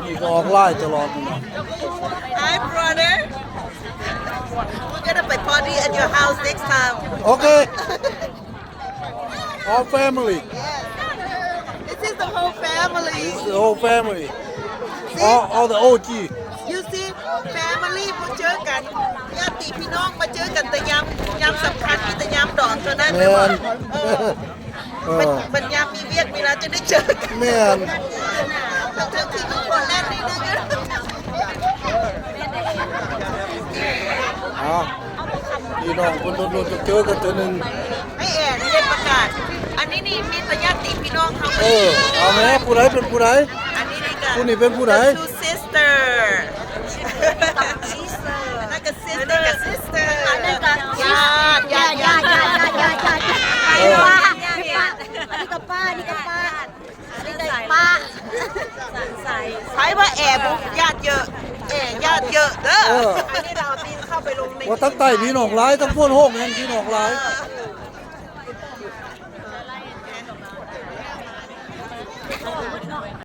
ນີ້ກໍອອກລາຍຕະຫຼອດນີ້ນະ. Hi brother, we're gonna ໄປ party at your house next time. Okay. All family. Yes. This is the whole family. This is the whole family. See? All, all the O G. You see, family ມາເຈີກັນ ຍາດຕິພີ່ນ້ອງມາເຈີກັນແຕ່ຍາມ ຍາມສຳຄັນ ມີແຕ່ຍາມດອງເທົ່ານັ້ນ ແມ່ນບໍ່? ເອີ ເອີ ບັດ ບັດຍາມມີວຽກມີລາວຈຶ່ງໄດ້ເຈີກັນ. ແມ່ນ. ທັງໆທີ່ຢູ່ໂປແລນນີ້ນະ. ອ້າວ ພີ່ນ້ອງເພິ່ນດົນໆຈະເຈີກັນເທື່ອໜຶ່ງ. ໄອ້ແອນໄດ້ປະກາດ ອັນນີ້ນີ້ມີແຕ່ຍາດຕິພີ່ນ້ອງເຮົາ. ເອີ ເອົາແມ້ ຜູ້ໃດເປັນຜູ້ໃດ? ອັນນີ້ນີ້ກະ ຜູ້ນີ້ເປັນຜູ້ໃດ? The two sister. ອັນນັ້ນກະ sister ກະ sister. ອັນນັ້ນກະຍາດ ຍາດ ຍາດ ຍາດ ຍາດ ຍາດ ຍາດ. ເອີ ອັນນີ້ກະປ້າ ອັນນີ້ກະປ້າ. ໄປວ່າແອບຸຍາດເຍີະ ແອຍາດເຍີະເດີ. ເອີ ອັນນີ້ລາວບິນເຂົ້າໄປລົງໃນ ວ່າທາງໃຕ້ພີ່ນ້ອງຫຼາຍ ທາງໂພນໂຮງແຮ່ງພີ່ນ້ອງຫຼາຍ.